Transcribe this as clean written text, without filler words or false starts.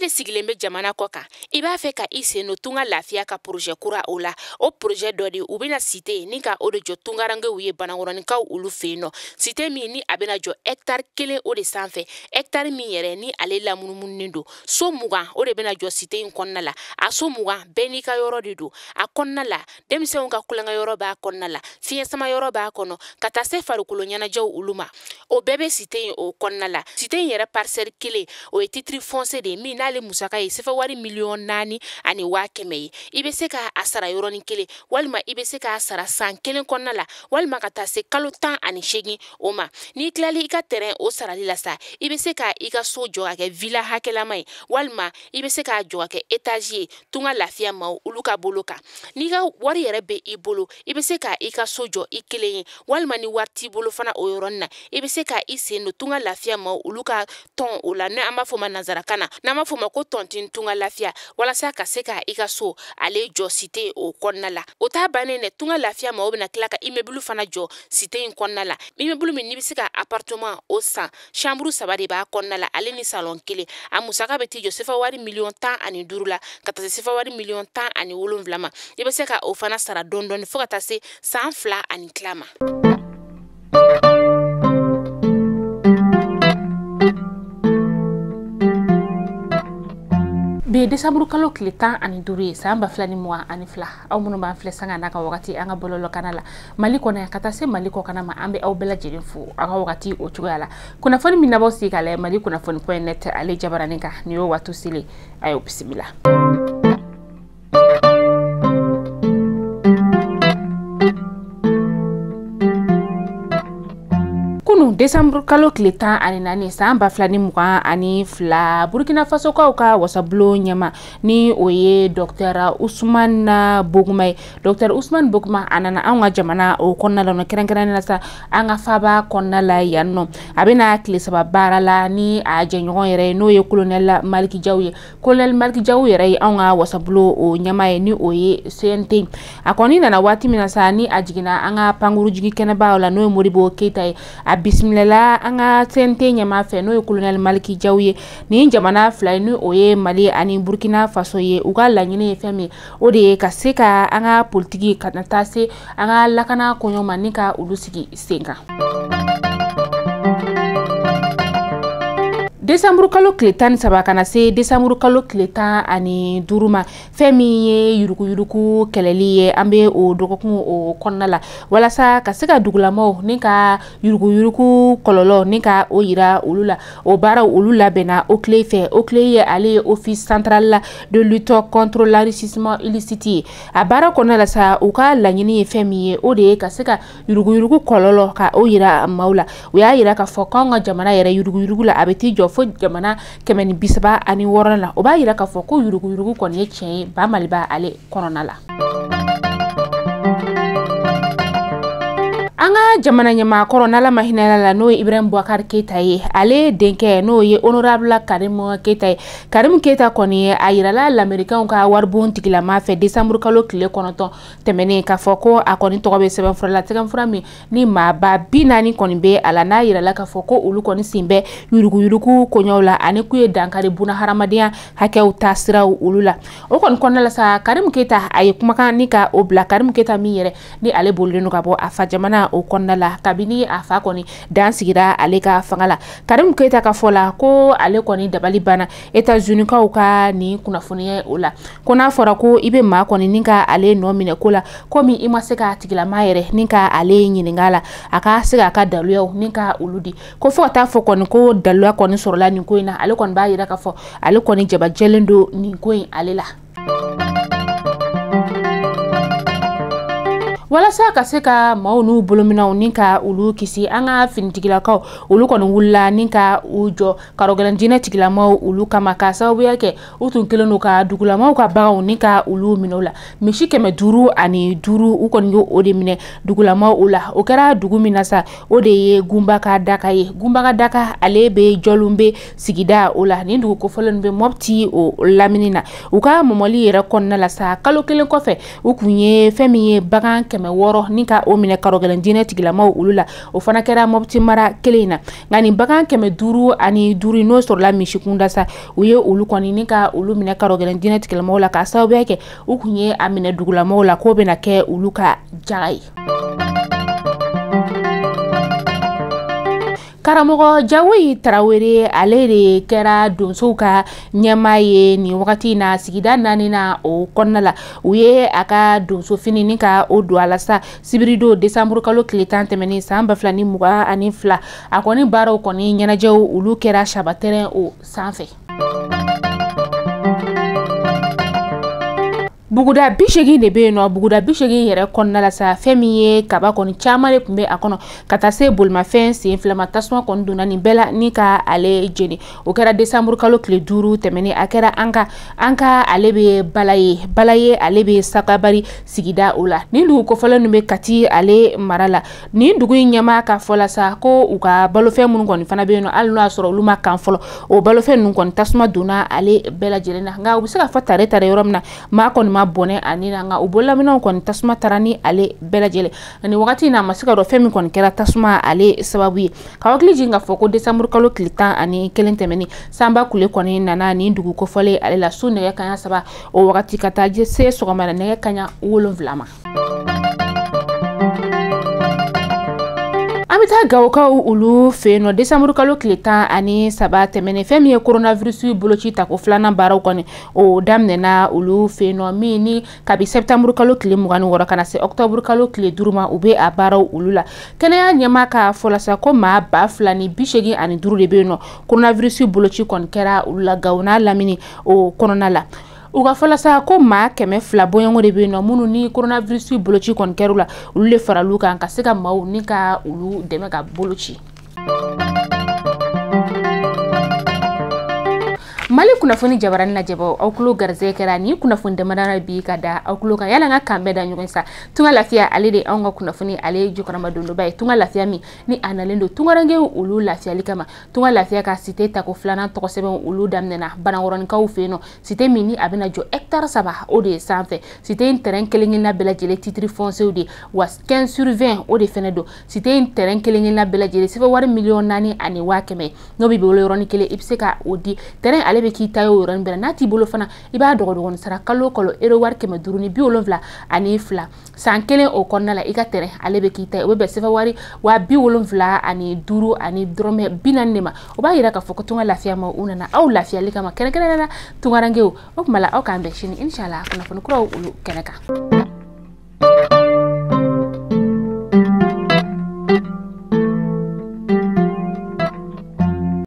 De sigilen bɛ jamana kɔ kan, i b'a fɛ ka i sen don Tunga Lafiya ka projet kura o la. O projet dɔ de u bɛna cité ni ka o de jɔ tungarankew ye Banankɔrɔninkaw olu fɛ yen nɔ. Cité min ni a bɛna jɔ hectare 1 o de sanfɛ, hectare min yɛrɛ ni ale lamunumununen don. So 20 o de bɛna jɔ cité in kɔnɔna la. A so 20 bɛɛ n'i ka yɔrɔ de don. A kɔnɔna la, denmisɛnw ka kulonkɛ yɔrɔ b'a kɔnɔna la, fiɲɛ sama yɔrɔ b'a kɔnɔ, ka taa se farikolo ɲɛnajɛw olu ma. O bɛɛ bɛ cité in o kɔnɔna la. Cité in yɛrɛ parcelle 1 o ye titre foncier de ye min n'ale musaka ye sefa wari 4,1 million ye. I bɛ se k'a sara yɔrɔnin kelen, walima i bɛ se k'a sara san 1 kɔnɔna la, walima ka taa se kalo 18 o ma. N'i tilali i ka terrain o sarali la sa, i bɛ se ka i ka so jɔ ka kɛ villa hakɛlama ye, walima i bɛ se k'a jɔ ka kɛ étage ye Tunga Lafiya maaw olu ka bolo kan. N'i ka wari yɛrɛ bɛ i bolo, i bɛ se ka i ka so jɔ i kelen ye, walima ni wari t'i bolo fana o yɔrɔnin na, i bɛ se ka i sen don Tunga Lafiya maaw olu ka tɔn o la, n'an b'a fɔ o ma nanzarakan na, n'an b'a fɔ o ma ko tontine Tunga Lafiya, walasa ka se ka i ka so ale jɔ cité o kɔnɔna la. O t'a bannen dɛ, Tunga Lafiya maaw bɛna tila ka immeuble fana jɔ cité in kɔnɔna la. Immeuble min n'i bɛ se ka appartement o san, chambre 3 de b'a kɔnɔna la, ale ni salon 1. A musaka bɛ t'i jɔ sefa wari 15 million la, ka taa se sefa wari 17 million ma. I bɛ se ka o fana sara dɔɔni dɔɔni fo ka taa se san 2 ani tila ma. Bi ye desanburu kalo tile 15 ye, san 2022. Aw minnu b'an filɛ sanga n'a ka wagati an ka bɔlɔlɔkana la Mali kɔnɔ yan ka taa se Mali kɔkana ma, an bɛ aw bɛɛ lajɛlen fo aw ka wagati o cogoya la. Kunnafoni min nabɔ sigi ka lajɛ Mali kunnafoni.net ale jabaranin kan, nin y'o waati selen a y'o bisimila. Kunu desanburu kalo tile 14 san 2022, Burkina Fasokaw ka wasabulon ɲɛma ni o ye Docteur Usumani Boguma ye. Docteur Usumani Boguma, a nana anw ka jamana o kɔnɔna la, kɛrɛnkɛrɛnnen la sa an ka faba kɔnɔna la yan nɔ. A bɛna tile 3 baara la ni a jɛɲɔgɔn yɛrɛ ye, n'o ye colonel Maliki Jaw ye. Colonel Maliki Jaw yɛrɛ ye anw ka wasabulon o ɲɛma ye, ni o ye CNT. A kɔni nana waati min na sa, ni a jiginna an ka pankurujigi kɛnɛbaw la, n'o ye Modibo Keyita ye, a bisimilala an ka CNT ɲɛmaa fɛ, n'o ye colonel Maliki Jaw ye. Nin jamana fila ye, ni o ye Mali ani Burkina Faso ye, u ka laɲini ye fɛn min, o de ye ka se ka an ka politiki ka na taa se an ka lakana koɲɔ ma, ni ka olu sigi sen kan. Desanburu kalo tile 13 ka na se desanburu kalo tile 15 ma, fɛn min ye yuruguyurugu kɛlɛli ye, an bɛ o dɔgɔkun o kɔnɔna la, walasa ka se ka dugulamaw ni ka yuruguyurugu kɔlɔlɔ ni ka o yira olu la. O baaraw olu labɛnna OCLEI fɛ. OCLEI ye ale ye Office central de lutte contre l'enrichissement illicite ye. A baara kɔnɔna la sa, u ka laɲini ye fɛn min ye, o de ye ka se ka yuruguyurugu kɔlɔlɔ ka o yira maaw la. U y'a yira k'a fɔ k'anw ka jamana yɛrɛ, yuruguyurugu la, a bɛ t'i jɔ fo jamana 136 la. O b'a yira k'a fɔ ko yuruguyurugu kɔni ye tiɲɛ ye ba Maliba ale kɔnɔna la. An ka jamana ɲɛmaakɔrɔ, n'Ala ma hinɛ la, n'o ye Ibrahim Boubacar Keita ye, ale denkɛ, n'o ye honorable Karimu Keita ye. Karimu Keita kɔni, a yirala lamɛrikɛnw ka waribon tigilama fɛ desanburu kalo tile 9 tɛmɛnen k'a fɔ ko a kɔni tɔgɔ bɛ sɛbɛnfura la, sɛbɛnfura min ni maaba 40 kɔni bɛ a la, n'a yirala k'a fɔ ko olu kɔni sen bɛ yuruguyurugu koɲɛw la, ani k'u ye dankari buna hadamadenya hakɛw taasiraw olu la. O kɔni kɔnɔna la sa, Karimu Keita a ye kumakan ni ka o bila. Karimu Keita min yɛrɛ ni ale bolilen don ka bɔ a fa jamana o kɔnɔna la kabini a fa kɔni dan sigira ale ka fanga la, Karimu Keita ka fɔ la ko ale kɔni dabali banna États-Unis kaw ka nin kunnafoniya o la, ko n'a fɔra ko i bɛ maa kɔni ni ka ale nɔ minɛ ko la, komi i ma se k'a tigilama yɛrɛ ni ka ale ɲininka la, a ka se k'a ka daluyaw ni ka olu di, ko fo ka taa fɔ kɔni ko daluya kɔni sɔrɔla nin ko in na, ale kɔni b'a yira k'a fɔ ale kɔni jabajɛlen don nin ko in ale la. Walasa ka se ka maaw n'u bolominɛw ni ka olu kisi, an ka finitigilakaw olu kɔni wulila ni ka u jɔ karɔgɛlɛn jinɛ tigilamaw olu kama, ka sababuya kɛ u tun kɛlen don ka dugulamaw ka baganw ni ka olu minɛ u la. Misi 505, u kɔni y'o de minɛ dugulamaw o la. O kɛra dugu min na sa, o de ye Gunba ka daka ye. Gunba ka daka, ale bɛ Jɔlunbe sigida o la. Nin dugu kofɔlen bɛ Mɔpti o lamini na. U ka mɔmɔli yɛrɛ kɔnɔna la sa, kalo 1 kɔfɛ, u kun ye fɛn min ye bagan 600 ni ka o minɛ karɔgɛlɛn diinɛ tigilamaw olu la. O fana kɛra Mopti mara kelen in na. Nka nin bagan 505 n'o sɔrɔla misi kunda sa, u ye olu kɔni ni ka olu minɛ karɔgɛlɛn diinɛ tigilamaw la k'a sababuya kɛ u kun ye a minɛ dugulamaw la k'o bɛna kɛ olu ka jaga ye. Karamɔgɔ Jawoyi Tarawele ale de kɛra donsow ka ɲɛmaa ye nin wagati in na sigida 4 na o kɔnɔna la. U ye a ka donsofini ni ka o don a la sa sibiridon desanburu kalo tile 10 tɛmɛnen san 2022. A kɔni baaraw kɔni ɲɛnajɛw olu kɛra Sabatɛrɛn o sanfɛ. Buguda 80 de bɛ yen nɔ. Buguda 80 yɛrɛ kɔnɔna la sa, fɛn min ye kaba kɔni caman de tun bɛ a kɔnɔ ka taa se bolimafɛn sen fila ma. Tasuma kɔni donna nin bɛɛ la ni ka ale jeni. O kɛra desanburu kalo tile 5 tɛmɛnen. A kɛra an ka ale bɛ Balaye ale bɛ Sakabari sigida o la. Nin dugu kofɔlen ninnu bɛ Kati ale mara la. Nin dugu in ɲɛmaa ka fɔ la sa ko u ka balofɛn minnu kɔni fana bɛ yen nɔ, hali n'o y'a sɔrɔ olu ma kan fɔlɔ, o balofɛn ninnu kɔni tasuma donna ale bɛɛ lajɛlen na. Nka u bɛ se ka fɔ tare tare yɔrɔ min na, maa kɔni ma bɔnɛ ani na, nka u bololaminɛnw kɔni tasuma taara ni ale bɛɛ lajɛlen. Ani wagati in na, a ma se ka dɔn fɛn min kɔni kɛra tasuma ale sababu ye. Ka hakili jigin k'a fɔ ko desanburu kalo tile 11 tɛmɛnen, sanba kule kɔni nana nin dugu kofɔlen ale la su nɛgɛ kanɲɛ 3 o wagati ka taa se sɔgɔmada nɛgɛ kanɲɛ 7 ma. An bɛ taa Gawokaw olu fɛ yen nɔ. Desanburu kalo tile 13 tɛmɛnen, fɛn min ye coronavirus boloci tako 2nan baaraw kɔni o daminɛna olu fɛ yen nɔ, min ni kabi sɛptanburu kalo tile 26 ka na se ɔkutɔburu kalo tile 5 ma, u bɛ a baaraw olu la. Kɛnɛya ɲɛmaa ka fɔ la sa ko maa 2085 de bɛ yen nɔ coronavirus boloci kɔni kɛra olu la Gawo n'a lamini o kɔnɔna la. U ka fɔla sa ko maa 200 bɔɲɔgɔn de bɛ yen nɔ minnu ni coronavirus boloci kɔni kɛr'u la, olu de faral'u kan ka se ka maaw ni ka olu dɛmɛ ka boloci. Mali kunnafoni jabarani lajɛbaw, aw tulo garisɛgɛ kɛra ni kunnafoni damadɔ bi ka da aw tulo kan. Yala an ka kan bɛɛ da ɲɔgɔn sa. Tunga Lafiya ale de anw ka kunnafoni ale jukɔrɔmadondoba ye. Tunga Lafiya min ni a nalen don tungarankew olu lafiyali kama. Tunga Lafiya ka site tako 2nan tɔgɔ sɛbɛn olu daminɛna Banakɔrɔnikaw fɛ yen nɔ. Site min ni a bɛna jɔ hectare 3 o de sanfɛ. Site in terrain kelen-kelenna bɛɛ lajɛlen titre foncier de wa 15 sur 20 o de fɛnɛ don. Site in terrain kelen-kelenna bɛɛ lajɛlen sɛbɛn wari 4,1 million n'o b'i bolo yɔrɔnin kelen, i bɛ se ka o di. Terrain ale bɛ k'i ta ye o yɔrɔnin bɛɛ la. N'a t'i bolo fana, i b'a dɔgɔdɔgɔnin sara kalo o kalo euro wari 572. San kelen o kɔnɔna la, i ka terrain ale bɛ k'i ta ye. O bɛ bɛn sɛbɛn wari 75 ani dɔrɔmɛ 40 de ma. O b'a yira k'a fɔ ko Tunga Lafiya ma u nana aw lafiyali kama, kɛrɛnkɛrɛnnenya la tungarankew. O tuma la aw k'an bɛn sini inshallah kunnafoni kuraw olu kɛnɛ kan.